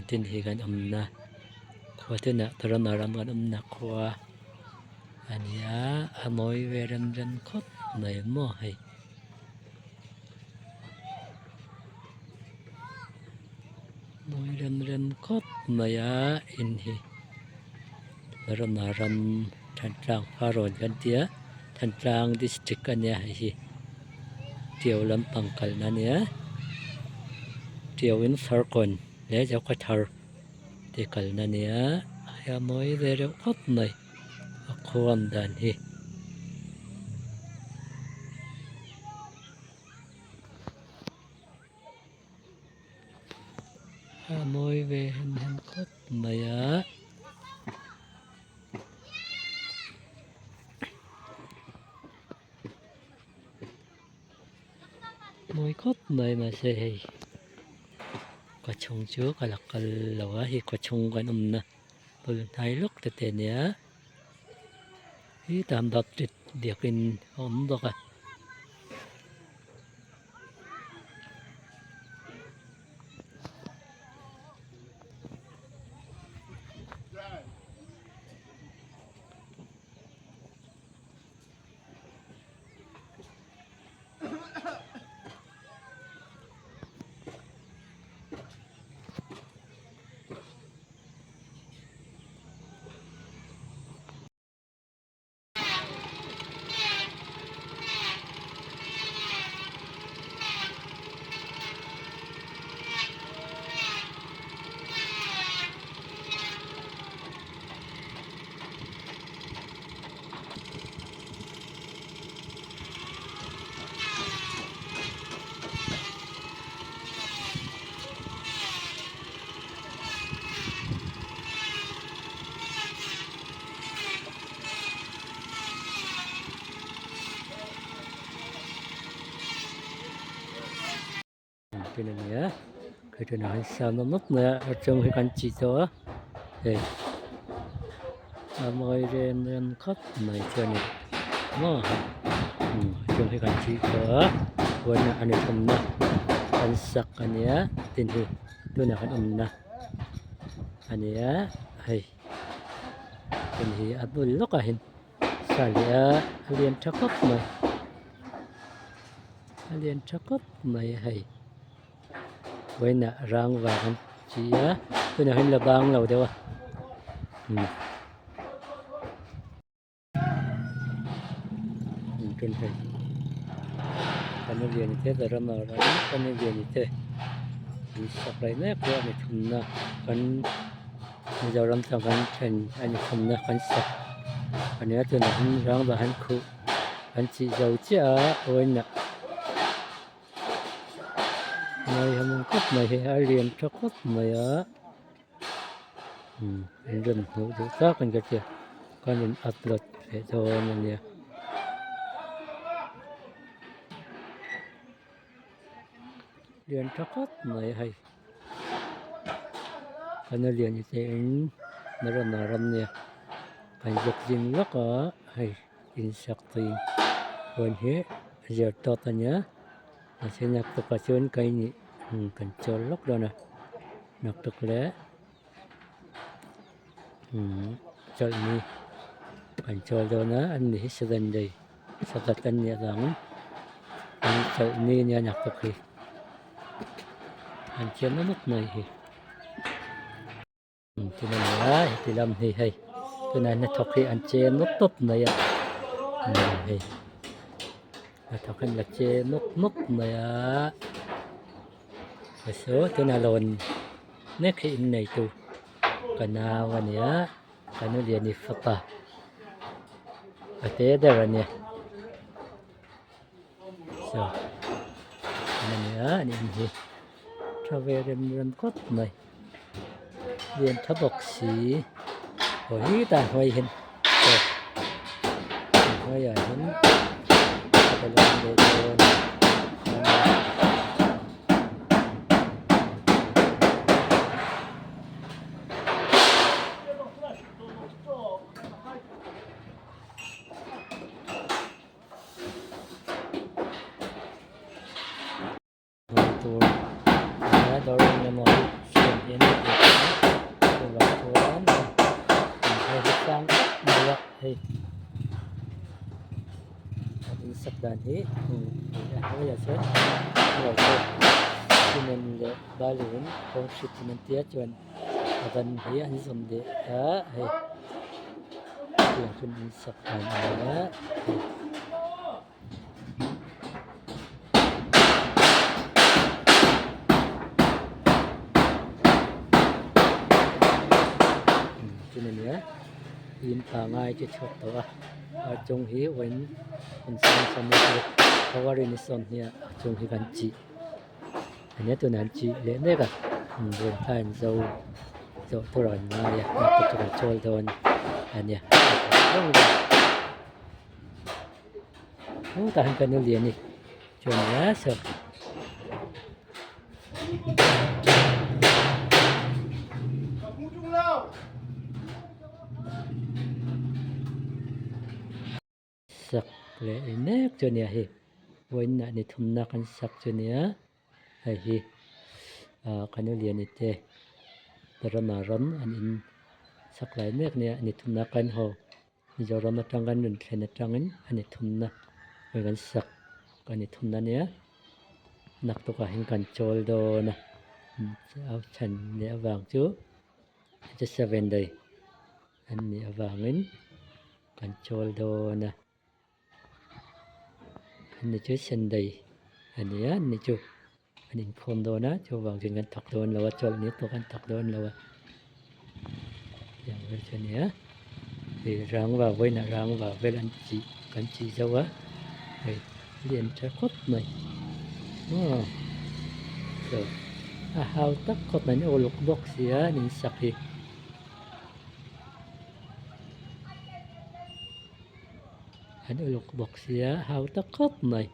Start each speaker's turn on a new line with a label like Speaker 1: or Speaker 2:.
Speaker 1: Tin hi kan awmna khua tunah Tarama ram kan awmna khua a ni a a mawi ve rem rem khawp mai maw hei. Mawi rem rem khawp mai a in hi Tarama ram Thantlang Farrawn kan tia Thantlang district a nia hei hi. Tiau lampang kalna a nia tiauin farkawn leh zokhawthar te kalna a nia hei a mawi ve reuh khawp mai a khuam dan hi. A mawi ve hem hem khawp mai a. Mawi khawp mai mahse hei khaw chhung chu ka la kal lo a hei khaw chhung kan awmna bul hnai lawk te te ania hi tah baptist biakin a awm bawk a. Tin a ni a khi tunah hian siam nawm nawp mai a a chung hi kan chih tawh a hei a mawi rem rem khawp mai chu a ni maw umm a chung hi kan chih tawh a huan a ni thawmna kan sak a nia tin hi tunah kan awmna a ni a hei tin hi a bul lawkah hian sa leh a a lian tha khawp mai. A lian tha khawp mai hei vawiinah rang vang an ti a tunah hian la bang lo deuh a umm tun hei kan lian te rama ram kan lian te an sak lai mek pawh a ni thumna kan Mizoram chuan kan then a ni thumna kan sak a nia tunah hian rang vang an khuh. An chih zo chiah a vawiinah mai han awm khawp mai hi a lian tha khawp mai a umm an rawn hmuh duh tak an ka tia kan rawn upload leh dawn a nia. Lian tha khawp mai hei kan a lian te in Marama ram nia kan zawk zing lawk a hei. Insak tui huan hi a zir tawp a nia mahse naktuk ah chuan ka inih kan chawl lawk dawn a naktuk leh umm chawlhni kan chawl dawn a an ni hi seven day sabbath an nih avangin an chawlhni nia naktuk hi an thiam em em mai hi. Tin a ni a heti lam hi hei tunah hnathawk hi an che nawk nawk mai a hei hnathawk an la che nawk nawk mai a saw tunah lawn mek hi innei tu ka nau a ni a ka nu liani fapa a te ber a nia saw a ni a an in hi. Tha ve rem rem khawp mai lian tha bawk si aw hi tah hnuai hian aw hnuaiah hian a lo awm leh dawn a. Hmuh tur a Motor eng emaw hi siam hi an ni ve thei a chuvang chuan hei hi sang tak mai a hei a in sak dan hi a hnuaiah chuan cement leh balu in concrete in an tia chuan a ban hi an zawm leh a hei tiang chuan in sak dan a ni a hei. Chun a nia in pangai chu chhuak tawh a a chung hi uain an siam cham a February ni sawmhnih ah a chung hi kan chih a nia tunah an chih leh mek a rawn thla an zo zawh tur an ngai a naktuk chu kan chawl dawn a nia. Tah hian kan lian ni chuan nasa sak leh mek chu a nia hei vawiin ah ni thumna kan sak chu a nia hei hi ah kan lian te rama ram an in sak lai mek a nia ni thumna kan haw. Mizoram atang kan rawn thlen atangin a ni thumna hei kan sak a ni thumna ania naktukah hian kan chawl dawn a a chhan leh avang chu seven day an nih avangin kan chawl dawn a ani chu sunday a ni a ani chu an inkhawm dawn a chuvang chuan kan thawk dawn lo a chawlhni pawh kan thawk dawn lo a tiang vel chu a ni a hei rangva vawiinah rangva vel an chih kan chih zo a hei lian tha khawp mai aw so a hau tak khawp mai an uluk bawk si a an insak hi. An uluk bawk si a hau tak khawp mai.